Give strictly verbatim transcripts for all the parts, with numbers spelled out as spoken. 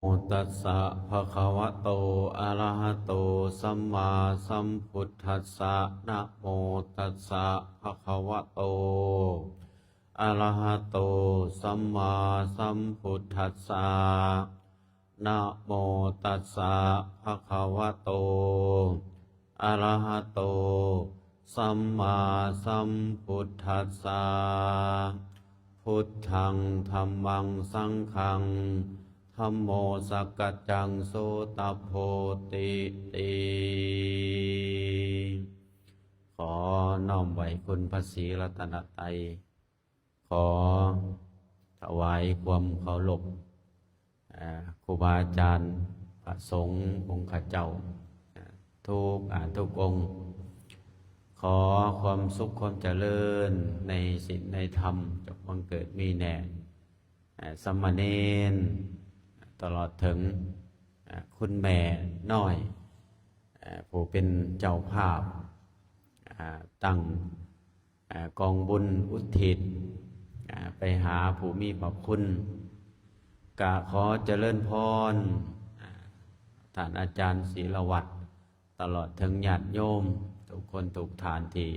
ตัสสะภะคะวะโต อะระหะโต สัมมาสัมพุทธัสสะ นะโมตัสสะภะคะวะโต อะระหะโต สัมมาสัมพุทธัสสะ นะโมตัสสะภะคะวะโต อะระหะโต สัมมาสัมพุทธัสสะ พุทธัง ธัมมัง สังฆัง ธัมโม สักกัจจัง โสตะโพติติ ขอน้อมไหว้คุณพระศรีรัตนตรัย ขอถวายความเคารพ อ่า ครูบาอาจารย์ พระสงฆ์องค์ข้าเจ้า อ่า ทุก อ่า ทุกองค์ ขอความสุขความเจริญในศีลในธรรม จงบังเกิดมีแด่ อ่า สามเณร ตลอดถึง อ่า คุณแม่น้อย อ่า ผู้เป็นเจ้าภาพ อ่า ตั้ง อ่า กองบุญอุทิศ อ่า ไปหาผู้มีพระคุณ กะขอเจริญพร อ่า ท่านอาจารย์ศิลวัฒน์ ตลอดถึงญาติโยมทุกคนทุกท่านที่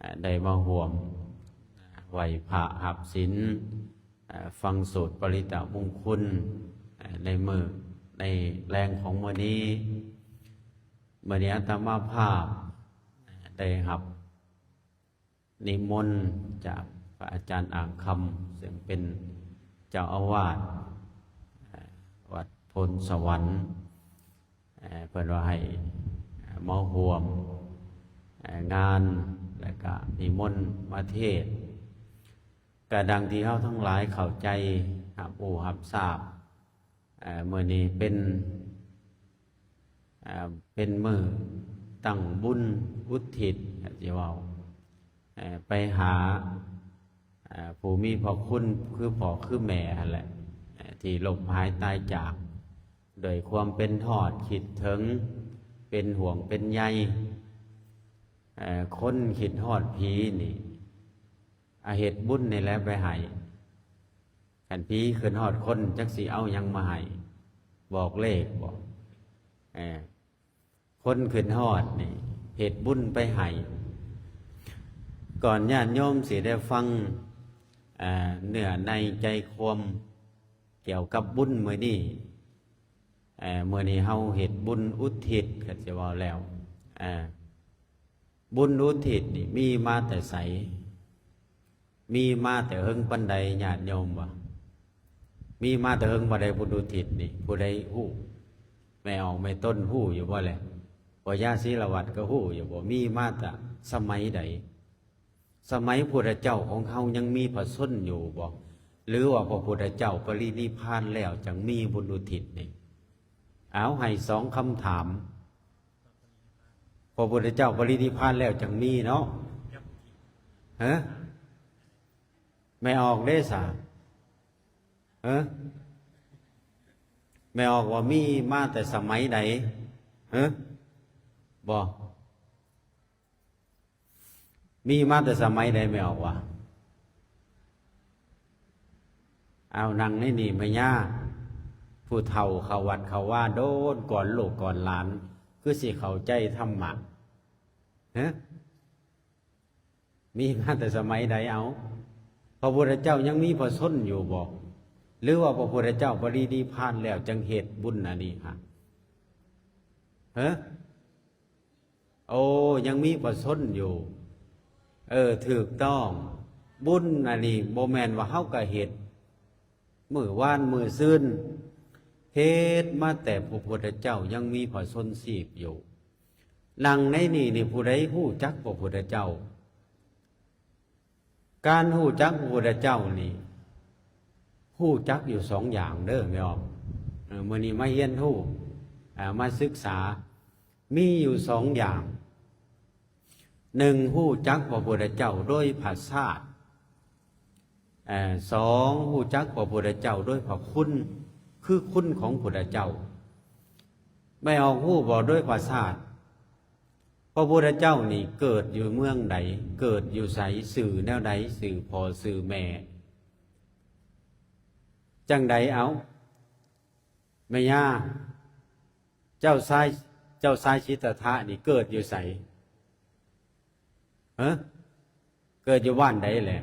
อ่า ได้มาร่วม อ่า ไหว้พระรับศีล อ่า ฟังสูตรปริตตมงคล อ่า ในมื้อ ในแลงของมื้อนี้ มื้อนี้อาตมาภาพ อ่า ได้รับ นิมนต์จากพระอาจารย์อ่างคำ ซึ่งเป็นเจ้าอาวาส อ่า วัดโพนสวรรค์ อ่า เพิ่นว่าให้ อ่า มาร่วม อ่า งาน แล้วก็นิมนต์มาเทศน์ ก็ดังที่เฮาทั้งหลายเข้าใจ รับรู้รับทราบ อ่า มื้อนี้เป็น อ่า เป็นมื้อตั้งบุญอุทิศ สิเว้า อ่า ไปหา อ่า ผู้มีพระคุณคือพ่อคือแม่หั่นแหละ อ่า ที่ล้มหายตายจาก โดยความเป็นฮอดคิดถึง เป็นห่วงเป็นใย อ่า คนคิดฮอดผีนี่ อา เฮ็ดบุญนี่แหละไปให้ คันผีขึ้นฮอดคนจักสิเอาหยังมาให้ บอกเลขบ่ เออ คนขึ้นฮอดนี่ เฮ็ดบุญไปให้ ก่อนญาติโยมสิได้ฟัง อ่า เนื้อในใจความเกี่ยวกับบุญมื้อนี้ เอ่อ มื้อนี้เฮาเฮ็ดบุญอุทิศ ก็สิเว้าแล้ว เอ่อ บุญอุทิศนี่มีมาแต่ไส มีมาแต่เฮิงปานใด ญาติโยมว่า มีมาแต่เฮิงปานใด บุญอุทิศนี่ ผู้ใดฮู้ แม่ออกแม่ต้นฮู้อยู่บ่แหละ พ่อย่าศิลวัฒน์ก็ฮู้อยู่บ่ มีมาแต่สมัยใด สมัยพุทธเจ้าของเฮายังมีพระชนม์อยู่บ่ หรือว่าพระพุทธเจ้าปรินิพพานแล้วจั่งมีบุญอุทิศนี่ เอาให้สองคำถาม พระพุทธเจ้าปรินิพพานแล้วจั่งมีเนาะ ฮะ แม่ออกเด้สา ฮะ แม่ออกว่ามีมาแต่สมัยใด ฮะ บ่ มีมาแต่สมัยใด แม่ออกว่า เอานั่งในนี่ แม่ย่า ผู้เฒ่าเข้าวัดเข้าวาโดน ก่อนลูกก่อนหลาน คือสิเข้าใจธรรมะ ฮะ มีมาแต่สมัยใด เอา พระพุทธเจ้ายังมีพระชนม์อยู่บ่ หรือว่าพระพุทธเจ้าปรินิพพานแล้วจั่งเฮ็ดบุญอันนี้ฮะ ฮะ โอ้ ยังมีพระชนม์อยู่ เออ ถูกต้อง บุญอันนี้บ่แม่นว่าเฮาก็เฮ็ด มื้อวานมื้อซืน เฮ็ดมาแต่พระพุทธเจ้ายังมีพระชนม์ชีพอยู่ นั่งในนี่นี่ ผู้ใดฮู้จักพระพุทธเจ้า การฮู้จักพระพุทธเจ้านี่ ฮู้จักอยู่สองอย่างเด้อ แม่ออก เออ มื้อนี้มาเรียนรู้ อ่า มาศึกษา มีอยู่สองอย่าง หนึ่ง ฮู้จักพระพุทธเจ้าโดยผาสาท เอ่อ สอง ฮู้จักพระพุทธเจ้าโดยพระคุณ คือคุณของพุทธเจ้า แม่ออกฮู้บ่ โดยผาสาท พระพุทธเจ้านี่เกิดอยู่เมืองใด เกิดอยู่ไส ชื่อแนวใด ชื่อพ่อชื่อแม่ จั่งใด เอา แม่ย่า เจ้าชาย เจ้าชายสิทธัตถะนี่เกิดอยู่ไส ฮะ เกิดอยู่บ้านใดแหละ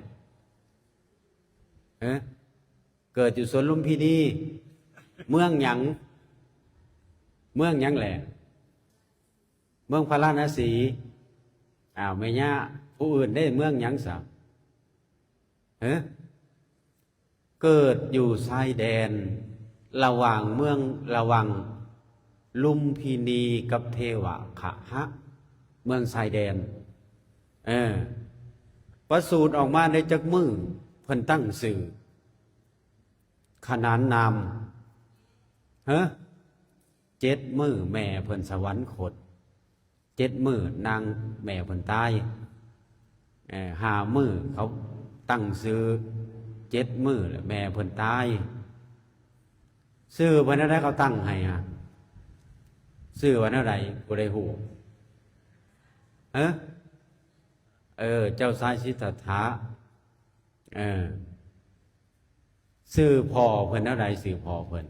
ฮะ เกิดอยู่สวนลุมพินี เมืองหยัง เมืองหยังแหละ เมืองพาราณสี อ้าว แม่ย่า ผู้อื่นได้เมืองหยังซะ ฮะ เกิดอยู่ชายแดน ระหว่างเมือง ระหว่างลุมพินีกับเทวะขะฮะ เมืองชายแดน เออ ประสูติออกมาได้จักมื้อ เพิ่นตั้งชื่อ ขนานนาม ฮะ เจ็ดมื้อแม่เพิ่นสวรรคต เจ็ดมื้อนางแม่เพิ่นตาย เอ่อ ห้ามื้อเขาตั้งชื่อ เจ็ดมื้อแล้วแม่เพิ่นตาย ชื่อเพิ่นแนวใดเขาตั้งให้อะ ชื่อว่าแนวใด ผู้ใดฮู้ ฮะ เออ เจ้าชายสิทธัตถะ เออ ชื่อพ่อเพิ่นแนวใด ชื่อพ่อเพิ่น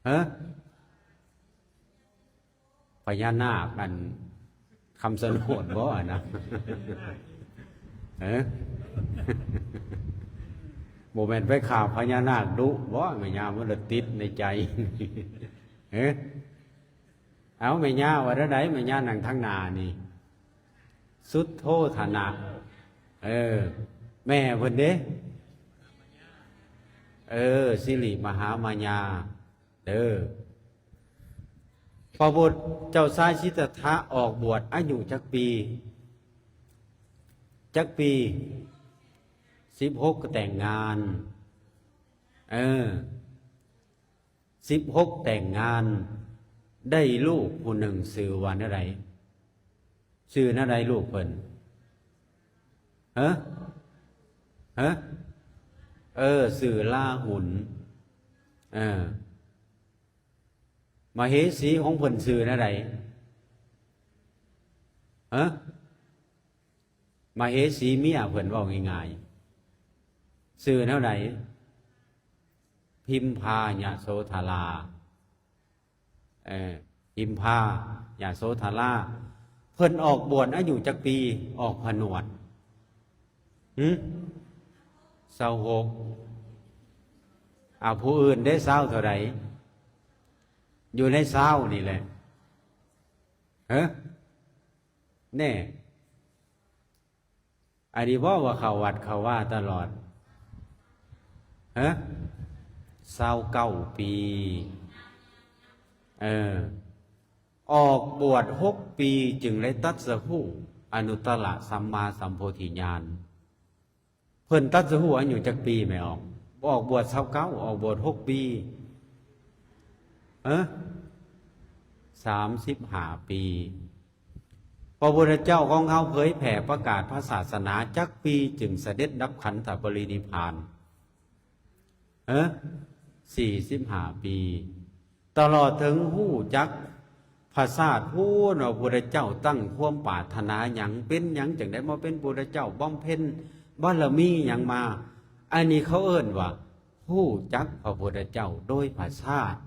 ฮะ พญานาคอันคำชะโนดบ่อะนะ เออ บ่แม่นไปฆ่าพญานาคดุบ่ แม่ย่ามันละติดในใจ เออ เอาแม่ย่าว่าแนวใด แม่ย่านั่งทางหน้านี่ สุทโธทนะ เออ แม่เพิ่นเด้ เออ สิริมหามายา เด้อ พระพุทธเจ้าชายสิทธัตถะออกบวชอายุจักปี จักปี สิบหก ก็แต่งงาน เออ สิบหก แต่งงาน ได้ลูกผู้หนึ่ง ชื่อว่าแนวใด ชื่อแนวใดลูกเพิ่น ฮะ ฮะ เออ ชื่อลาหุล เออ มเหสีของเพิ่นชื่อแนวใด ฮะ มเหสีเมียเพิ่น เว้าง่ายๆ ชื่อแนวใด พิมพายโสธรา เออ พิมพายโสธรา เพิ่นออกบวชอายุจักปี ออกผนวด หึ ซาวหก อ่า ผู้อื่นได้ซาวเท่าใด อยู่ในซาวนี่แหละ ฮะ แน่ อันนี้บ่ว่าเข้าวัดเข้าวาตลอด ฮะ ซาวเก้าปี เออ ออกบวชหกปีจึงได้ตรัสรู้อนุตตรสัมมาสัมโพธิญาณ เพิ่นตรัสรู้อายุจักปีแม่ออก ออกบวชซาวเก้า ออกบวชหกปี เออ สามสิบห้าปี พระพุทธเจ้าของเฮาเผยแผ่ประกาศพระศาสนาจักปีจึงเสด็จดับขันธปรินิพพาน เออ สี่สิบห้าปี ตลอดถึงฮู้จักพระชาติ ฮู้ว่าพุทธเจ้าตั้งความปรารถนาหยัง เป็นหยังจั่งได้มาเป็นพุทธเจ้า บำเพ็ญบารมีหยังมา อันนี้เขาเอิ้นว่าฮู้จักพระพุทธเจ้าโดยพระชาติ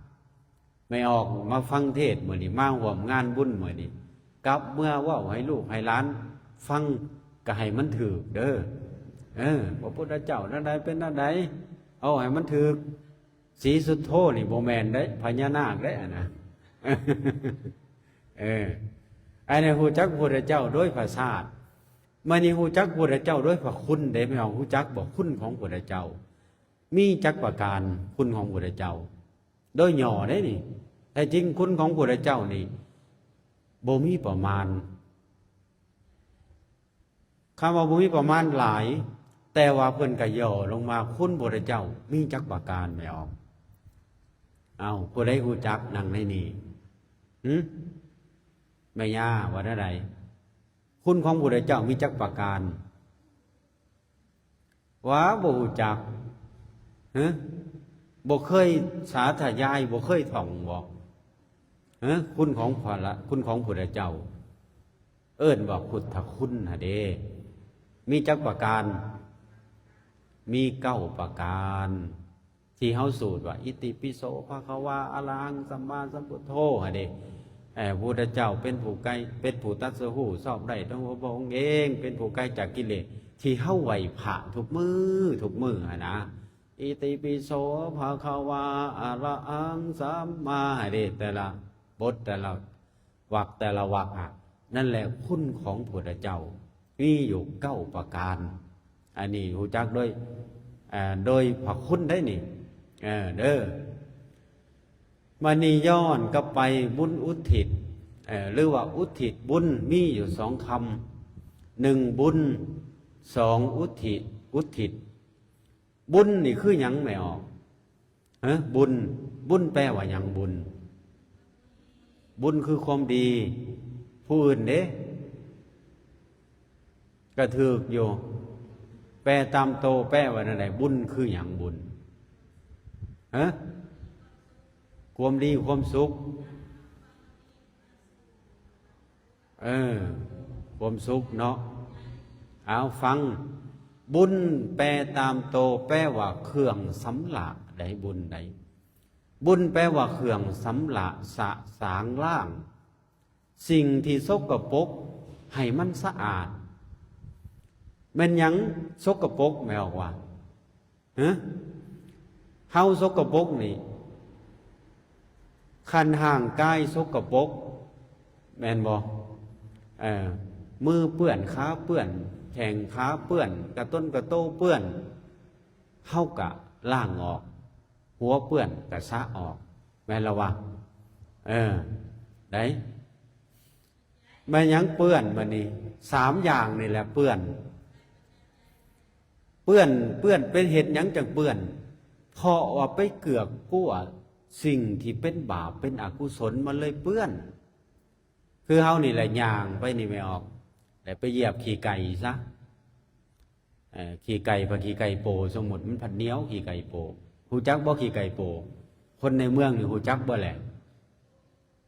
แม่ออกมาฟังเทศน์มื้อนี้ มาร่วมงานบุญมื้อนี้ กลับเมือเว้าให้ลูกให้หลานฟัง ก็ให้มันถูกเด้อ เออ พระพุทธเจ้าแนวใดเป็นแนวใด เอาให้มันถูก ศรีสุทโธนี่บ่แม่นเด้ พญานาคเด้อันนะ เออ อันนี้ฮู้จักพระพุทธเจ้าโดยพระชาติ มื้อนี้ฮู้จักพระพุทธเจ้าโดยพระคุณเด้ แม่ออกฮู้จักบ่ คุณของพระพุทธเจ้า มีจักประการ คุณของพระพุทธเจ้า โดยย่อเด้นี่ แท้จริงคุณของพระพุทธเจ้านี่ บ่มีประมาณ คำว่าบ่มีประมาณหลาย แต่ว่าเพิ่นก็ย่อลงมา คุณพระพุทธเจ้ามีจักประการ แม่ออก เอ้า ผู้ใดฮู้จักนั่งในนี่ หึ แม่ย่าว่าแนวใด คุณของพระพุทธเจ้ามีจักประการ ว่าบ่ฮู้จัก ฮะ บ่เคยสาธยาย บ่เคยท่องบ่ ฮะ คุณของพระละ คุณของพระพุทธเจ้า เอิ้นว่าพุทธคุณหะเด้ มีจักประการ มีเก้าประการ ที่เฮาสูตรว่า อิติปิโส ภะคะวา อะระหัง สัมมาสัมพุทโธ หั่นเด้ เอ่อ พุทธเจ้าเป็นผู้ไกล เป็นผู้ตรัสรู้ชอบได้ทั้งพระองค์เอง เป็นผู้ไกลจากกิเลส ที่เฮาไหว้พระทุกมื้อ ทุกมื้อหั่นนะ อิติปิโส ภะคะวา อะระหัง สัมมา หั่นเด้ แต่ละบท แต่ละวรรค แต่ละวรรคอะ นั่นแหละคุณของพุทธเจ้า มีอยู่เก้าประการ อันนี้ฮู้จักโดย เอ่อ โดยพระคุณได้นี่ เออ เด้อ บัดนี้ย้อนกลับไปบุญอุทิศ เอ่อ หรือว่าอุทิศบุญมีอยู่สองคำ หนึ่งบุญ สองอุทิศ อุทิศ บุญนี่คือหยังแม่ออก ฮะ บุญ บุญแปลว่าหยังบุญ บุญคือความดี ผู้อื่นเด้ ก็ถืกอยู่ แปลตามโต แปลว่าแนวใด บุญคือหยังบุญ ฮะ ความดีความสุข เออ ความสุขเนาะ เอาฟัง บุญแปลตามโต แปลว่าเครื่องสำระ ได้บุญได้ บุญแปลว่าเครื่องสำระ สะสางล้าง สิ่งที่สกปรกให้มันสะอาด แม่นหยังสกปรกแม่ออกว่า ฮะ เฮาสกปรกนี่ คันร่างกายสกปรก แม่นบ่ เออ มือเปื้อน ขาเปื้อน แข้งขาเปื้อน กระต้นกระโตเปื้อน เฮากะล้างออก หัวเปื้อนกะสระออก แม่นละวะ เออ ได้ แม่นหยังเปื้อนบัดนี้ สามอย่างนี่แหละเปื้อน เปื้อน เปื้อนเป็นเหตุหยังจังเปื้อน เพราะว่าไปเกือกกลัวสิ่งที่เป็นบาปเป็นอกุศลมันเลยเปื้อน คือเฮานี่แหละย่างไปนี่แม่ออก แล้วไปเหยียบขี้ไก่ซะ เอ่อ ขี้ไก่ ผัดขี้ไก่โป สมมุติมันผัดเหนียวขี้ไก่โป ฮู้จักบ่ขี้ไก่โป คนในเมืองนี่ฮู้จักบ่แหละ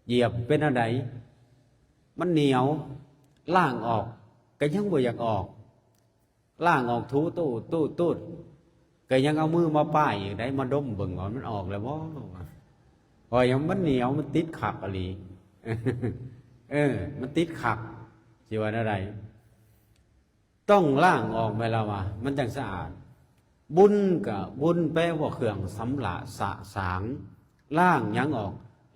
เหยียบเป็นอันใด มันเหนียว ล้างออก ก็ยังบ่อยากออก ล้างออกถูตู้ตู้ตู้ ก็ยังเอามือมาป้ายอีกได้ มาดมเบิ่งว่ามันออกแล้วบ่ เพราะหยังมันเหนียว มันติดขักอีหลี เออ มันติดขัก สิว่าแนวใด ต้องล้างออกไปแล้วว่า มันจังสะอาด บุญกะ บุญแปลว่าเครื่องสำระสะสาง ล้างหยังออก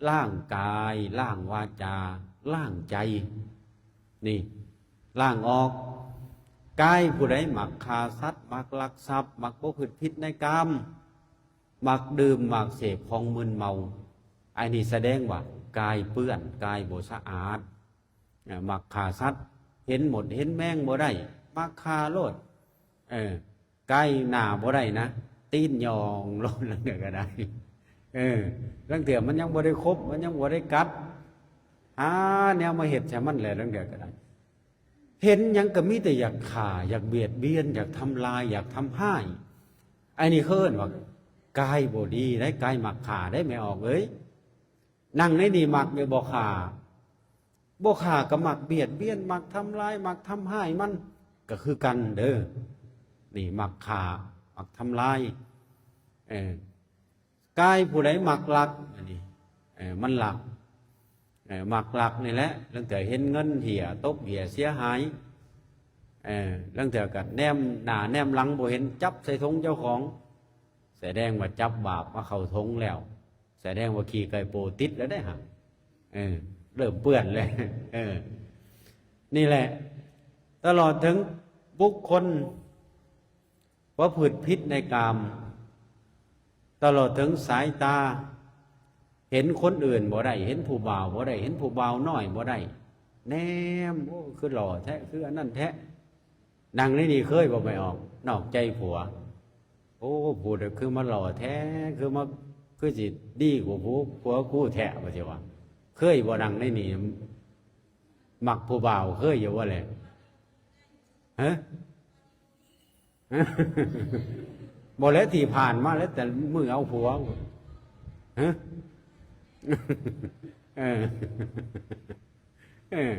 ล้างกาย ล้างวาจา ล้างใจ นี่ ล้างออก กายผู้ใดมักฆ่าสัตว์ มักลักทรัพย์ มักประพฤติผิดในกาม มักดื่ม มักเสพของมึนเมา อันนี้แสดงว่ากายเปื้อน กายบ่สะอาด เอ่อ มักฆ่าสัตว์ เห็นมดเห็นแมงบ่ได้ มักฆ่าโลด เออ ใกล้หน้าบ่ได้นะ ตีนยองโลด ลางเทื่อก็ได้ เออ ลางเทื่อมันยังบ่ได้คบ มันยังบ่ได้กัด หาแนวมาเฮ็ดใส่มันแหละ ลางเทื่อก็ได้ เห็นหยังก็มีแต่อยากฆ่า อยากเบียดเบียน อยากทำลาย อยากทำร้าย อันนี้เขาเอิ้นว่ากายบ่ดีได้ กายมักฆ่าได้ แม่ออกเอ้ย นั่งในนี่มักอยู่บ่ฆ่า บ่ฆ่าก็มักเบียดเบียน มักทำลาย มักทำร้ายมัน ก็คือกันเด้อ นี่มักฆ่า มักทำลาย เออ กายผู้ใดมักลัก อันนี้ เออ มันลัก เออ มักลักนี่แหละ ลางเทื่อเห็นเงินเหี่ย ตกเหี่ยเสียหาย เออ ลางเทื่อก็แนมหน้าแนมหลังบ่เห็น จับใส่ถุงเจ้าของ แสดงว่าจับบาปมาเข้าถุงแล้ว แสดงว่าขี้ไก่โปติดแล้วได้หั่น เออ เริ่มเปื้อนเลย เออ นี่แหละ ตลอดถึงบุคคลประพฤติผิดในกาม ตลอดถึงสายตา เห็นคนอื่นบ่ได้ เห็นผู้บ่าวบ่ได้ เห็นผู้บ่าวน้อยบ่ได้ แนม โอ้ คือหล่อแท้ คืออันนั้นแท้ นั่งในนี่เคยบ่ แม่ออก นอกใจผัว โอ้ ผู้ใดคือมาหล่อแท้ คือมา คือสิดีกว่าผัว ผัวกูแท้ ว่าสิว่า เคยบ่ นั่งในนี่ มักผู้บ่าว เคยอยู่บ่แหละ ฮะ บ่แล้ว ที่ผ่านมาแล้ว แต่มื้อเอาผัว ฮะ เออ เออ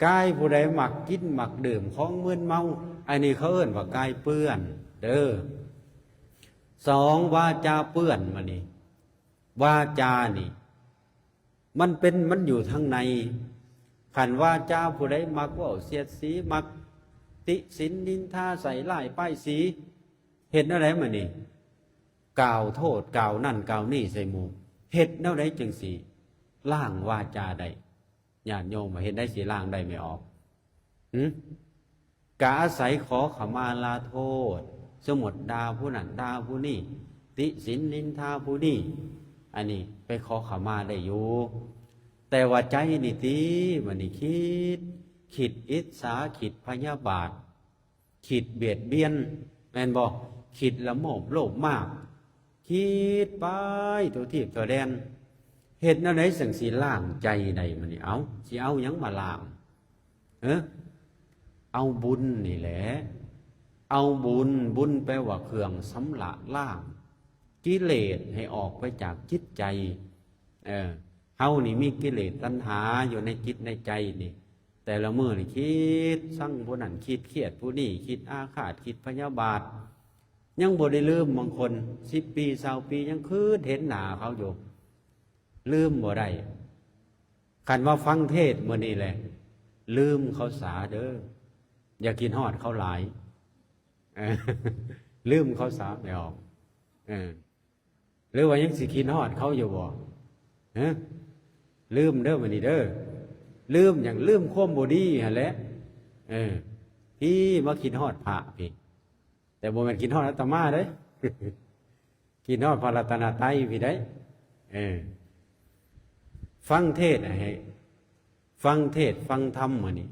กายผู้ใดมักกินมักดื่มของมึนเมา อันนี้เขาเอิ้นว่ากายเปื้อน เด้อ สอง วาจาเปื้อนมานี่ วาจานี่ มันเป็น มันอยู่ทางใน คันวาจาผู้ใดมักเว้าเสียดสี มักติฉินนินทา ใส่ร้ายป้ายสี เฮ็ดแนวใดมานี่ กล่าวโทษ กล่าวนั่นกล่าวนี่ใส่หมู่ เฮ็ดแนวใดจึงสิล้างวาจาได้ ญาติโยมว่าเฮ็ดได้สิล้างได้ไม่ออก หึ กะอาศัยขอขมาลาโทษ สมมุติด่าผู้นั้นด่าผู้นี้ ติฉินนินทาผู้นี้ อันนี้ไปขอขมาได้อยู่ แต่ว่าใจนี่ติ มันนี่คิด คิดอิจฉา คิดพยาบาท คิดเบียดเบียน แม่นบ่ คิดละโมบโลภมาก คิดไปทั่วทีปทั่วแดน เฮ็ดแนวใดจั่งสิล้างใจได้มานี่ เอ้า สิเอาหยังมาล้าง เอ้อ เอาบุญนี่แหละ เอาบุญ บุญแปลว่าเครื่องชำระล้าง กิเลสให้ออกไปจากจิตใจ เออ เฮานี่มีกิเลสตัณหาอยู่ในจิตในใจนี่ แต่ละมื้อนี่คิดซังผู้นั้น คิดเครียดผู้นี้ คิดอาฆาต คิดพยาบาท ยังบ่ได้ลืม บางคน สิบปี ซาวปี ยังคิดเห็นหน้าเขาอยู่ ลืมบ่ได้ คันว่าฟังเทศน์มื้อนี้แหละ ลืมเขาสาเด้อ อย่าคิดฮอดเขาหลาย เออ ลืมเขาสาไม่ออก เออ หรือว่ายังสิคิดฮอดเขาอยู่บ่ ฮะ ลืมเด้อมื้อนี้เด้อ ลืมหยัง ลืมความบ่ดีหั่นแหละ เออ พี่มาคิดฮอดพระพี่ แต่บ่แม่นคิดฮอดอาตมาเด้ คิดฮอดพระรัตนตรัยพี่ได้ เออ ฟังเทศน์ให้ ฟังเทศน์ฟังธรรมมื้อนี้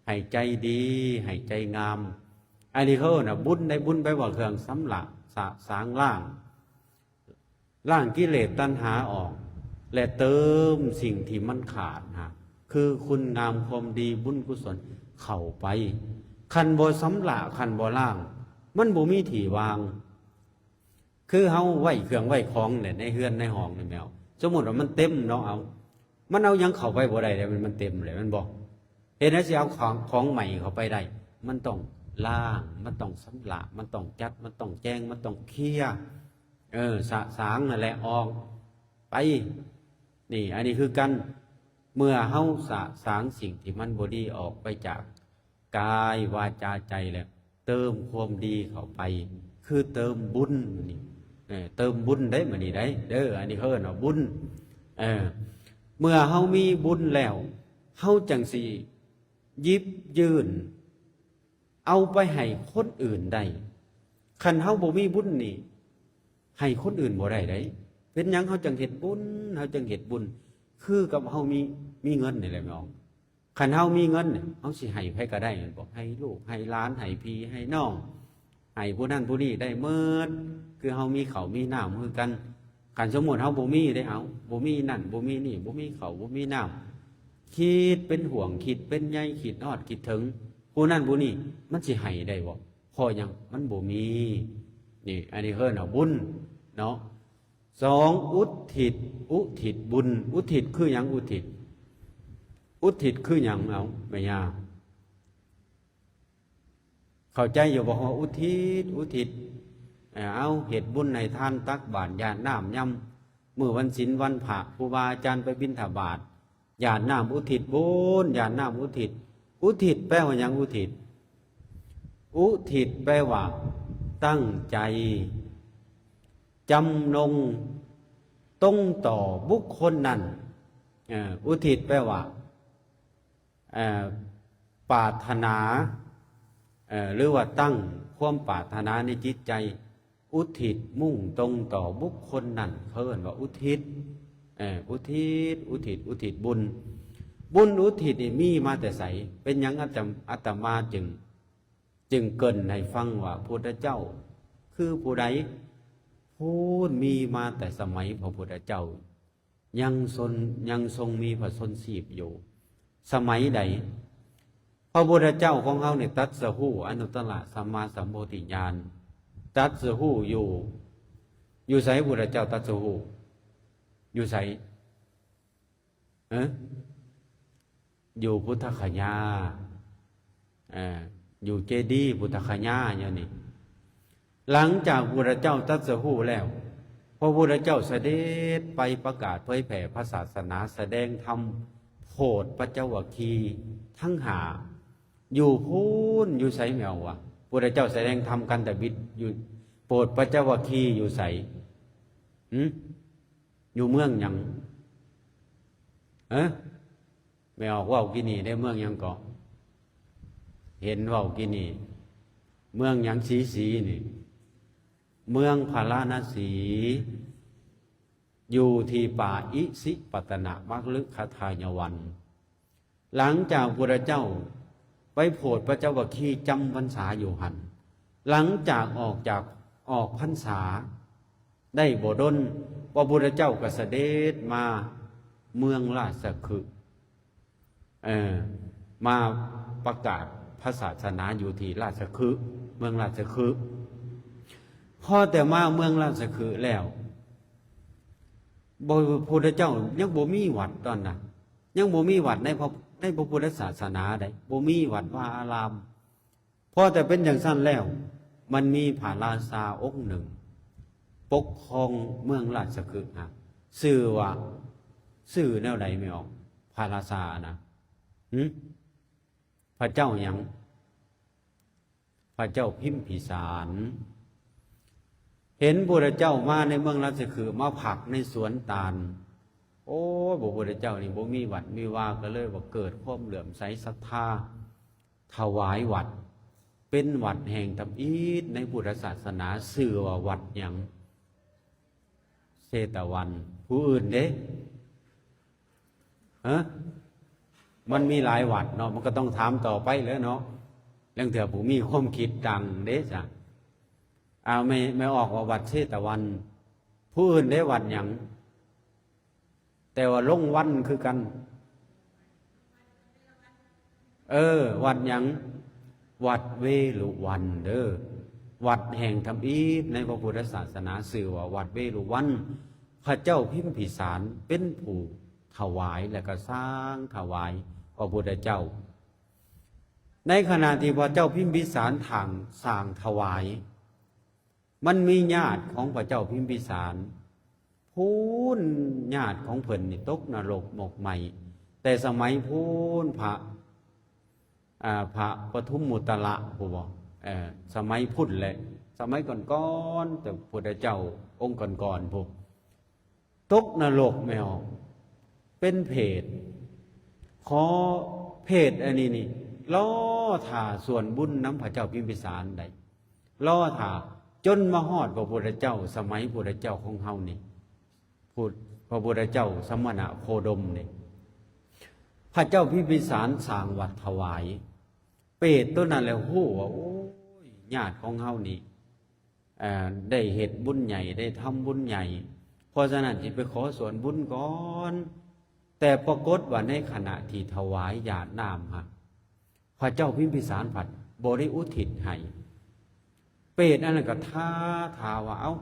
ให้ใจดี ให้ใจงาม อันนี้เขาเอิ้นว่าบุญ ได้บุญไปว่าเครื่องชำระ สะสางล้าง ล้างกิเลสตัณหาออก และเติมสิ่งที่มันขาดนะ คือคุณงามความดีบุญกุศลเข้าไป คันบ่ชำระ คันบ่ล้าง มันบ่มีที่วาง คือเฮาไว้เครื่องไว้ของเนี่ย ในเฮือนในห้องนี่แหมว สมมุติว่ามันเต็มเนาะ เอา มันเอาหยังเข้าไปบ่ได้เลย มัน มันเต็มเลย มันบ่ เฮ็ดให้สิเอาของ ของใหม่เข้าไปได้ มันต้องล้าง มันต้องชำระ มันต้องจัด มันต้องแจง มันต้องเคลียร์ เออ สะสางนั่นแหละออกไป นี่ อันนี้คือกัน เมื่อเฮาสะสางสิ่งที่มันบ่ดีออกไปจากกายวาจาใจแล้ว เติมความดีเข้าไป คือเติมบุญนี่ เออ เติมบุญได้มื้อนี้ได้ เด้อ อันนี้เขาเอิ้นว่าบุญ เออ เมื่อเฮามีบุญแล้ว เฮาจั่งสิหยิบยื่น เอาไปให้คนอื่นได้ คันเฮาบ่มีบุญนี่ ให้คนอื่นบ่ได้เด้ เป็นหยังเฮาจั่งเฮ็ดบุญ เฮาจั่งเฮ็ดบุญ คือกับเฮามี มีเงินนี่แหละแม่ออง คันเฮามีเงินเนี่ย เฮาสิให้ไผก็ได้แม่นบ่ ให้ลูก ให้หลาน ให้พี่ ให้น้อง ให้ผู้นั้นผู้นี้ได้หมด คือเฮามีข้าวมีน้ำคือกัน คันสมมุติเฮาบ่มีเด้ เอา บ่มีนั่น บ่มีนี่ บ่มีข้าว บ่มีน้ำ คิดเป็นห่วง คิดเป็นใย คิดฮอด คิดถึง ผู้นั้นผู้นี้ มันสิให้ได้บ่ เพราะหยัง มันบ่มี นี่ อันนี้เอิ้นว่าบุญ เนาะ สอง อุทิศ อุทิศบุญ อุทิศคือหยัง อุทิศ อุทิศคือหยัง เอา แม่ย่า เข้าใจอยู่บ่ ว่าอุทิศ อุทิศ เอ่อ เอา เฮ็ดบุญให้ทาน ตักบาตร หยาดน้ำยามมื้อวันศีลวันพระ ครูบาอาจารย์ไปบิณฑบาต หยาดน้ำอุทิศบุญ หยาดน้ำอุทิศ อุทิศแปลว่าหยัง อุทิศ อุทิศแปลว่าตั้งใจ จำนงตรงต่อบุคคลนั้น เอ่อ อุทิศแปลว่า เอ่อ ปรารถนา เอ่อ หรือว่าตั้งความปรารถนาในจิตใจ อุทิศมุ่งตรงต่อบุคคลนั้น เขาเอิ้นว่าอุทิศ เอ่อ อุทิศ อุทิศ อุทิศบุญ บุญอุทิศนี่มีมาแต่ไส เป็นหยังอาตม- อาตมาจึง จึงเกริ่นให้ฟังว่าพุทธเจ้าคือผู้ใด พู้นมีมาแต่สมัยพระพุทธเจ้า ยังทรง- ยังทรงมีพระชนม์ชีพอยู่ สมัยใด พระพุทธเจ้าของเฮาเนี่ยตรัสรู้อนุตตรสัมมาสัมโพธิญาณ ตรัสรู้อยู่ อยู่ไส พุทธเจ้าตรัสรู้ อยู่ไส เอ้อ อยู่พุทธคยา เอ่อ อยู่เจดีย์พุทธคยาอยู่นี่ หลังจากพุทธเจ้าตรัสรู้แล้ว พระพุทธเจ้าเสด็จไปประกาศเผยแผ่พระศาสนา แสดงธรรม โปรดปัญจวัคคีย์ทั้งห้า อยู่พู้น อยู่ไสแม่ออกวะ พุทธเจ้าแสดงธรรมกันตบิด อยู่ โปรดปัญจวัคคีย์อยู่ไส หึ อยู่เมืองหยัง เอ๊ะ แม่ออกเว้ากี้นี่ได้ เมืองหยังเกาะ เห็นเว้ากี้นี่ เมืองหยัง สีสีนี่ เมืองพาราณสี อยู่ที่ป่าอิสิปตนมฤคทายวัน หลังจากพุทธเจ้าไปโปรดปัญจวัคคีย์จำพรรษาอยู่หั้น หลังจากออกจาก ออกพรรษาได้บ่ดน พระพุทธเจ้าก็เสด็จมาเมืองราชคฤห์ เออ มาประกาศพระศาสนาอยู่ที่ราชคฤห์ เมืองราชคฤห์ พอแต่มาเมืองราชคฤห์แล้ว บ่ พุทธเจ้ายังบ่มีวัดตอนนั้น ยังบ่มีวัดในพระ ในพระพุทธศาสนาใด บ่มีวัดวาอาราม พอแต่เป็นจั่งซั้นแล้ว มันมีพระราชาองค์หนึ่ง ปกครองเมืองราชคฤห์ฮะ ชื่อว่า ชื่อแนวใดแม่ออก พระราชานะ หึ พระเจ้าหยัง พระเจ้าพิมพิสาร เห็นพุทธเจ้ามาในเมืองราชคฤห์ มาพักในสวนตาล โอ้ย พระพุทธเจ้านี่บ่มีวัดมีวา ก็เลยว่าเกิดความเลื่อมใสศรัทธา ถวายวัด เป็นวัดแห่งทำอิฐในพุทธศาสนา ชื่อว่าวัดหยัง เชตวัน ผู้อื่นเด้ ฮะ มันมีหลายวัดเนาะ มันก็ต้องถามต่อไปแหล้วเนาะ ลางเทื่อผู้มีความคิดต่างเด้จ้ะ เอา แม่ แม่ออกว่าวัดเชตวัน ผู้อื่นเด้ วัดหยัง แต่ว่าลงวันคือกัน เออ วัดหยัง วัดเวฬุวันเด้อ วัดแห่งทำอิฐในพระพุทธศาสนา ชื่อว่าวัดเวฬุวัน พระเจ้าพิมพิสารเป็นผู้ถวายและก็สร้างถวายพระพุทธเจ้า ในขณะที่พระเจ้าพิมพิสารทางสร้างถวาย มันมีญาติของพระเจ้าพิมพิสาร พู้น ญาติของเพิ่นนี่ตกนรกหมกไหม้ แต่สมัยพู้นพระ อ่า พระปทุมมุตตระผู้บอก เอ่อ สมัยพุ้นแหละ สมัยก่อนๆ แต่พุทธเจ้าองค์ก่อนๆ ผู้ ตกนรกแม่ออก เป็นเปรต ขอ เปรตอันนี้นี่ รอถ่าส่วนบุญนำพระเจ้าพิมพิสารได้ รอถ่า จนมาฮอดพระพุทธเจ้า สมัยพุทธเจ้าของเฮานี่ พุทธ พระพุทธเจ้าสมณะโคดมนี่ พระเจ้าพิมพิสารสร้างวัดถวาย เปรตตัวนั้นแหละฮู้ว่า โอ้ย ญาติของเฮานี่ เอ่อ ได้เฮ็ดบุญใหญ่ ได้ทำบุญใหญ่ เพราะฉะนั้นสิไปขอส่วนบุญก่อน แต่ปรากฏว่าในขณะที่ถวายหยาดน้ำฮะ พระเจ้าพิมพิสารผัดบ่ได้อุทิศให้ เปรตอันนั้นก็ท้า ท้าว่า เอ้า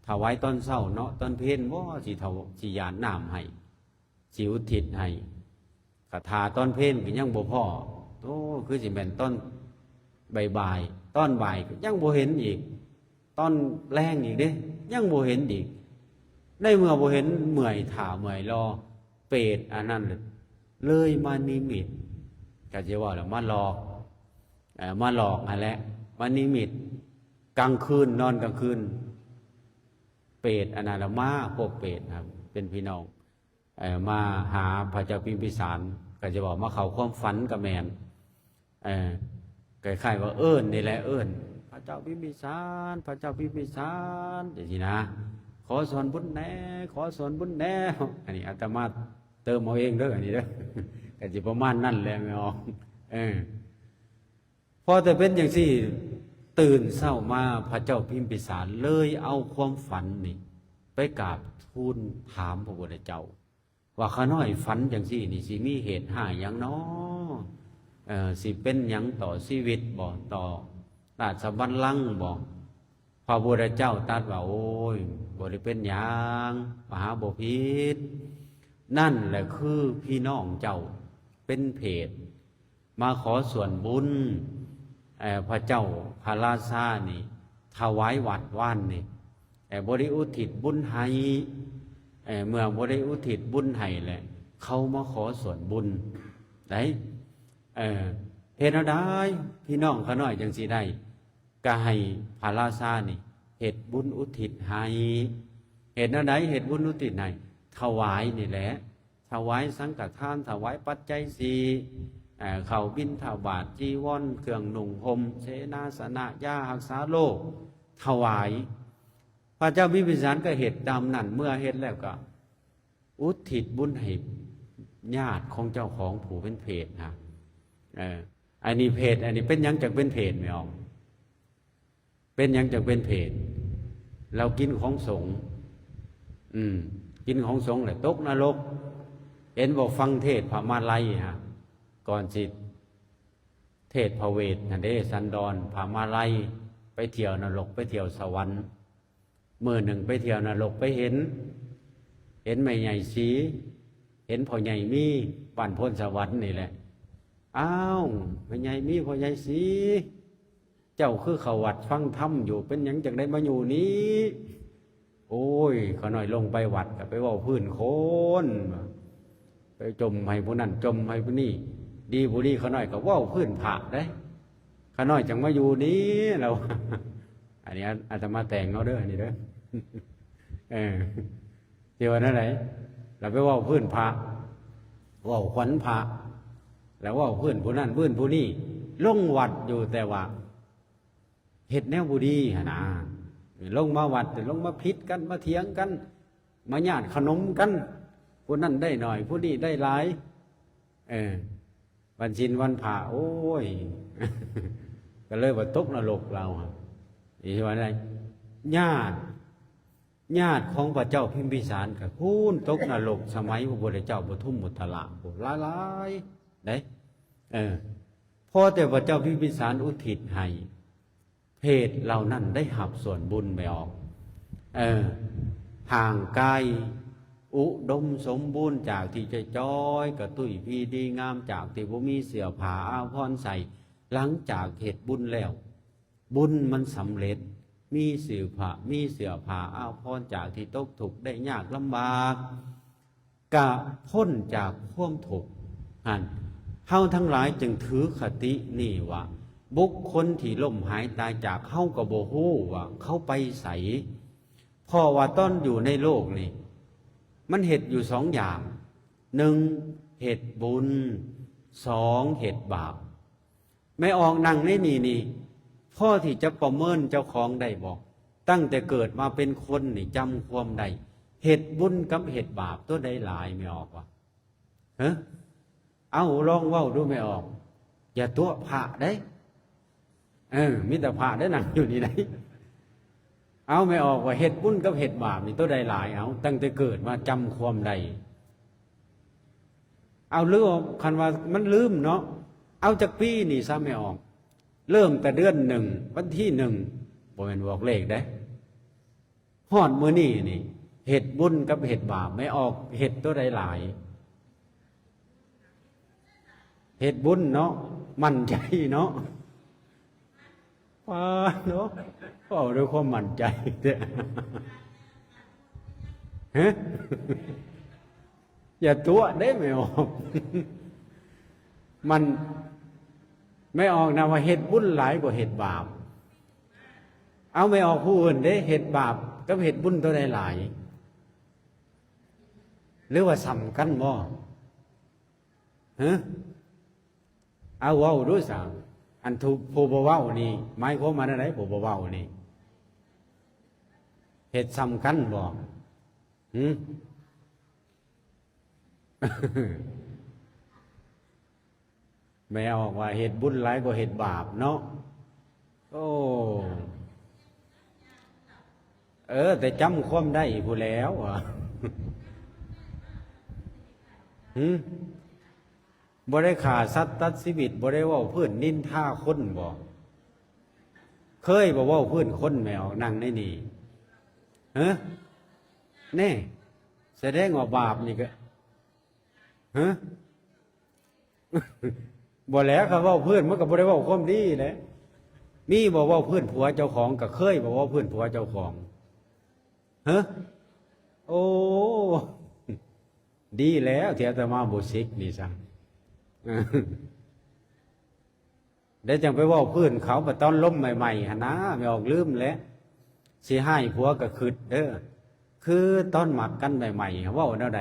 ถวายตอนเช้าเนาะ ตอนเพลบ่ สิถว- สิหยาดน้ำให้ สิอุทิศให้ ก็ถ่าตอนเพลก็ยังบ่พ้อ โอ้ คือสิแม่นตอนบ่ายๆ ตอนบ่ายก็ยังบ่เห็นอีก ตอนแลงอีกเด้ ยังบ่เห็นอีก ในเมื่อบ่เห็น เมื่อยถ่าเมื่อยรอ เปรตอันนั้นเลยมานิมิต ก็สิว่าแล้วมาหลอก เอ่อ มาหลอกนั่นแหละ มานิมิต กลางคืน นอนกลางคืน เปรตอันนั้นละมา พวกเปรตครับ เป็นพี่น้อง เอ่อ มาหาพระเจ้าพิมพิสาร ก็สิว่ามาเข้าความฝันก็แม่น เอ่อ คล้ายๆว่าเอิ้นนี่แหละ เอิ้น พระเจ้าพิมพิสาร พระเจ้าพิมพิสาร จั่งซี้นะ ขอส่วนบุญแหน่ ขอส่วนบุญแหน่ อันนี้อาตมาเติมเอาเองเด้อ อันนี้เด้อ ก็สิประมาณนั้นแหละแม่ออก เออ พอแต่เป็นจั่งซี้ ตื่นเช้ามาพระเจ้าพิมพิสารเลยเอาความฝันนี่ ไปกราบทูลถามพระพุทธเจ้า ว่าข้าน้อยฝันจั่งซี้นี่สิมีเหตุร้ายหยังน้อ เอ่อ สิเป็นหยังต่อชีวิตบ่ ต่อราชบัลลังก์บ่ พระพุทธเจ้าตรัสว่า โอ้ย บ่ได้เป็นหยัง มหาบพิตร นั่นแหละคือพี่น้องเจ้าเป็นเปรต มาขอส่วนบุญ เอ่อ พระเจ้าพระราชานี่ ถวายวัดว่านนี่ เอ่อ บ่ได้อุทิศบุญให้ เอ่อ เมื่อบ่ได้อุทิศบุญให้แหละ เขามาขอส่วนบุญ ได้ เอ่อ เฮ็ดแนวใดพี่น้องข้าน้อยจั่งสิได้ ก็ให้พระราชานี่เฮ็ดบุญอุทิศให้ เฮ็ดแนวใดเฮ็ดบุญอุทิศให้ ถวายนี่แหละ ถวายสังฆทาน ถวายปัจจัยสี่ เอ่อ ข้าวบิณฑบาต จีวร เครื่องนุ่งห่ม เสนาสนะ ยารักษาโรค ถวาย พระเจ้าพิมพิสารก็เฮ็ดตามนั้น เมื่อเฮ็ดแล้วก็อุทิศบุญให้ญาติของเจ้าของผู้เป็นเพศนะ เออ อันนี้เพศ อันนี้เป็นหยังจั่งเป็นเพศ แม่ออก เป็นหยังจั่งเป็นเพศ เรากินของสงฆ์ อืม กินของสงฆ์แหละตกนรก เห็นบอกฟังเทศน์พระมาลัยฮะ ก่อนสิเทศน์พระเวทนั่นเด้ สันดร พระมาลัย ไปเที่ยวนรก ไปเที่ยวสวรรค์ มื้อหนึ่งไปเที่ยวนรกไปเห็น เห็นแม่ใหญ่ศรี เห็นพ่อใหญ่มี บ้านโพนสวรรค์นี่แหละ อ้าว แม่ใหญ่มี พ่อใหญ่ศรี เจ้าคือเข้าวัดฟังธรรมอยู่ เป็นหยังจั่งได้มาอยู่นี้ โอ้ย ข้าน้อยลงไปวัดก็ไปเว้าพื้นคน ไปจ่มให้ผู้นั้นจ่มให้ผู้นี้ ดีบ่ดีข้าน้อยก็เว้าพื้นพระเด้ ข้าน้อยจั่งมาอยู่นี้ แล้ว อันนี้อาตมาแต่งเอาเด้อ อันนี้เด้อ เออ ที่ว่านั่นไหน เราไปเว้าพื้นพระ เว้าขวัญพระ แล้วเว้าพื้นผู้นั้นพื้นผู้นี้ ลงวัดอยู่แต่ว่า เฮ็ดแนวบ่ดีหั้นนะ ลงมาวัดแต่ลงมาผิดกัน มาเถียงกัน มาญาติขนมกัน ผู้นั้นได้หน่อย ผู้นี้ได้หลาย เออ วันศีลวันพระ โอ้ย ก็เลยว่าตกนรกเราฮะ นี่ว่าไง ญาติ ญาติของพระเจ้าพิมพิสารก็พู้นตกนรก สมัยพระพุทธเจ้าปทุมมุตตะ หลายๆ เด้ เออ พอแต่พระเจ้าพิมพิสารอุทิศให้ เพศเหล่านั้นได้รับส่วนบุญ แม่ออก เออ ห่างกาย อุดมสมบูรณ์จากที่จ้อยๆ กระตุ้ยพีดีงาม จากที่บ่มีเสื้อผ้าอาภรณ์ใส่ หลังจากเฮ็ดบุญแล้ว บุญมันสำเร็จ มีเสื้อผ้า มีเสื้อผ้าอาภรณ์จากที่ตกทุกข์ได้ยากลำบาก กะพ้นจากความทุกข์หั้น เฮาทั้งหลายจึงถือคตินี่ว่า บุคคลที่ล้มหายตายจาก เฮาก็บ่ฮู้ว่าเขาไปไส เพราะว่าตอนอยู่ในโลกนี่ มันเฮ็ดอยู่สองอย่าง หนึ่ง เฮ็ดบุญ สอง เฮ็ดบาป แม่ออกนั่งในนี่นี่ พอที่จะประเมินเจ้าของได้บ่ ตั้งแต่เกิดมาเป็นคนนี่จำความได้ เฮ็ดบุญกับเฮ็ดบาปตัวใดหลาย แม่ออกวะ ฮะ เอาลองเว้าดู แม่ออก อย่าตั๋วพระเด้ เออ มีแต่พระได้นั่งอยู่นี่ได้ เอา แม่ออกว่าเฮ็ดบุญกับเฮ็ดบาปนี่ตัวใดหลาย เอา ตั้งแต่เกิดมาจำความได้ เอาลืม คันว่ามันลืมเนาะ เอาจักปีนี่ซะ แม่ออก เริ่มแต่เดือนหนึ่ง วันที่หนึ่ง บ่แม่นบอกเลขเด้ ฮอดมื้อนี้นี่ เฮ็ดบุญกับเฮ็ดบาป แม่ออกเฮ็ดตัวใดหลาย เฮ็ดบุญเนาะ มั่นใจเนาะ ว้าเนาะ เว้าด้วยความมั่นใจเด้อ ฮะ อย่าตั๋วเด้ แม่ออก มัน แม่ออกนะว่าเฮ็ดบุญหลายกว่าเฮ็ดบาป เอา แม่ออกผู้อื่นเด้ เฮ็ดบาปกับเฮ็ดบุญตัวใดหลาย หรือว่าส่ำกันบ่ ฮะ เอาเว้าดูซะ อันถูกผู้บ่เว้านี่ หมายความว่าแนวใด ผู้บ่เว้านี่ เฮ็ดส่ำกันบ่ หึ แม่ออกว่าเฮ็ดบุญหลายกว่าเฮ็ดบาปเนาะ โอ้ เออ แต่จำความได้พู้นแหล้วอะ หึ บ่ได้ฆ่าสัตว์ตัดชีวิต บ่ได้เว้าพื้นนินทาคนบ่ เคยบ่เว้าพื้นคน แม่ออกนั่งในนี่ ฮะ แน่ แสดงว่าบาปนี่ก็ ฮะ บ่แล้ว คันเว้าพื้นมันก็บ่ได้เว้าความดีแหละ มีบ่เว้าพื้นผัวเจ้าของ ก็เคยบ่เว้าพื้นผัวเจ้าของ เฮ้อ โอ้ ดีแล้วที่อาตมาบ่สิกนี่ซะ เดี๋ยวจั่งไปเว้าพื้นเขา บัดตอนล้มใหม่ๆ หั่นนะ แม่ออกลืมแล้ว สิฮ้ายผัวก็คิดเด้อ คือตอนมักกันใหม่ๆ เว้าแนวใด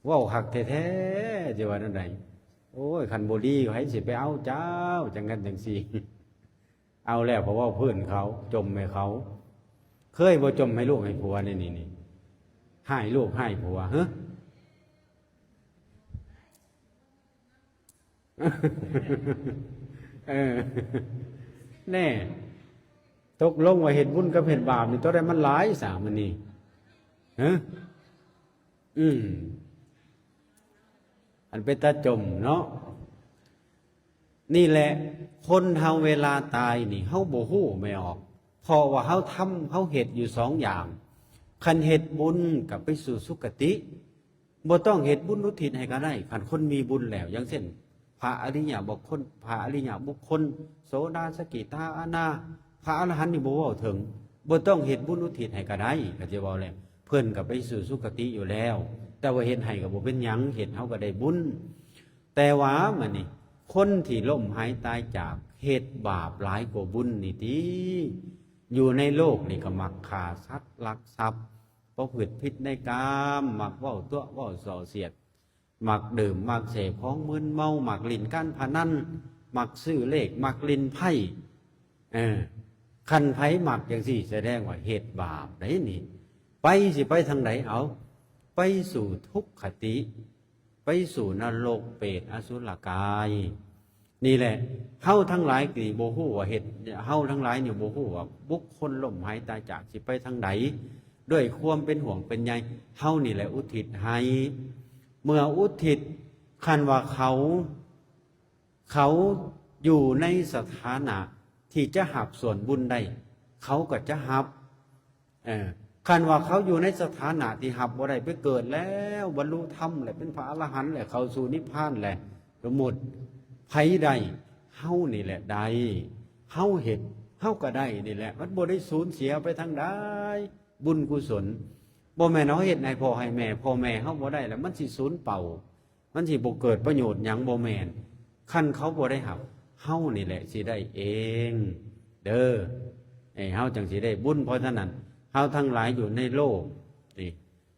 เว้าคักแท้ๆ สิว่าแนวใด โอ้ย คันบ่ดี ไผสิไปเอาเจ้า จั่งนั้นจั่งซี้ เอาแล้ว เพราะเว้าพื้นเขา จ่มให้เขา เคยบ่จ่มให้ลูกให้ผัวนี่ นี่ นี่ ฮ้ายลูกฮ้ายผัว เฮ้อ เออ แน่ ตกลงว่าเฮ็ดบุญกับเฮ็ดบาปนี่ ตัวใดมันหลายซะมื้อนี้ ฮะ อืม อันเป็นตาจ่มเนาะ นี่แหละ คนเฮาเวลาตายนี่ เฮาบ่ฮู้แม่ออก เพราะว่าเฮาทำ เฮาเฮ็ดอยู่สองอย่าง คันเฮ็ดบุญก็ไปสู่สุคติ บ่ต้องเฮ็ดบุญอุทิศให้ก็ได้ คันคนมีบุญแล้ว อย่างเช่น พระอริยบุคคล พระอริยบุคคล โสดา สกิทา อนา พระอรหันต์นี่บ่เว้าถึง บ่ต้องเฮ็ดบุญอุทิศให้ก็ได้ ก็สิเว้าแล้ว เพิ่นก็ไปสู่สุคติอยู่แล้ว แต่ว่าเฮ็ดให้ก็บ่เป็นหยัง เฮ็ดเฮาก็ได้บุญ แต่ว่ามื้อนี้ คนที่ล้มหายตายจาก เฮ็ดบาปหลายกว่าบุญนี่ติ อยู่ในโลกนี่ก็มักฆ่าสัตว์ ลักทรัพย์ ประพฤติผิดในกาม มักเว้าตั๋วเว้าส่อเสียด มักดื่ม มักเสพของมึนเมา มักเล่นการพนัน มักซื้อเลข มักเล่นไพ่ เออ คันไผมักจั่งซี้ แสดงว่าเฮ็ดบาปได้นี่ ไปสิไปทางใด เอา ไปสู่ทุกขติ ไปสู่นรก เปรต อสุรกาย นี่แหละ เฮาทั้งหลายนี่บ่ฮู้ว่าเฮ็ด เฮาทั้งหลายนี่บ่ฮู้ว่าบุคคลล้มหายตายจากสิไปทางใด ด้วยความเป็นห่วงเป็นใย เฮานี่แหละอุทิศให้ เมื่ออุทิศ คันว่าเขา เขาอยู่ในสถานะที่จะรับส่วนบุญได้ เขาก็จะรับ เออ คันว่าเขาอยู่ในสถานะที่รับบ่ได้ ไปเกิดแล้ว บรรลุธรรมแล้ว เป็นพระอรหันต์แล้ว เข้าสู่นิพพานแล้ว สมมุติ ไผได้ เฮานี่แหละได้ เฮาเฮ็ด เฮาก็ได้นี่แหละ มันบ่ได้สูญเสียไปทางใด บุญกุศล บ่แม่นเฮาเฮ็ดให้พ่อให้แม่ พ่อแม่เฮาบ่ได้แล้ว มันสิสูญเปล่า มันสิบ่เกิดประโยชน์หยัง บ่แม่น คันเขาบ่ได้รับ เฮานี่แหละสิได้เอง เด้อ เอ้ย เฮาจั่งสิได้บุญ เพราะฉะนั้น เฮาทั้งหลายอยู่ในโลกนี่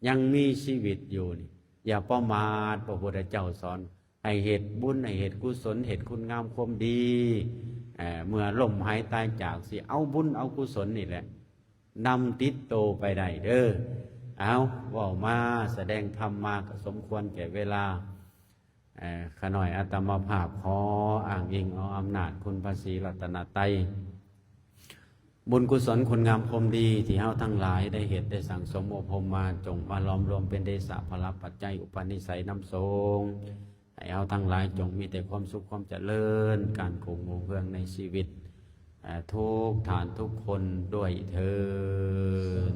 ยังมีชีวิตอยู่นี่ อย่าประมาท พระพุทธเจ้าสอน ให้เฮ็ดบุญ ให้เฮ็ดกุศล เฮ็ดคุณงามความดี เอ่อ เมื่อล้มหายตายจาก สิเอาบุญเอากุศลนี่แหละ นำติดโตไปได้เด้อ เอา เว้ามา แสดงธรรมมา ก็สมควรแก่เวลา เอ่อ ข้าน้อยอาตมาภาพขออ้างอิงเอาอำนาจคุณพระศรีรัตนตรัย บุญกุศลคุณงามความดีที่เฮาทั้งหลายได้เฮ็ดได้สั่งสมอบรมมา จงมาหลอมรวมเป็นเดชะพละปัจจัยอุปนิสัยนำส่ง ให้เฮาทั้งหลายจงมีแต่ความสุขความเจริญ การคงรุ่งเรืองในชีวิต เอ่อ ทุกท่านทุกคนด้วยเทอญ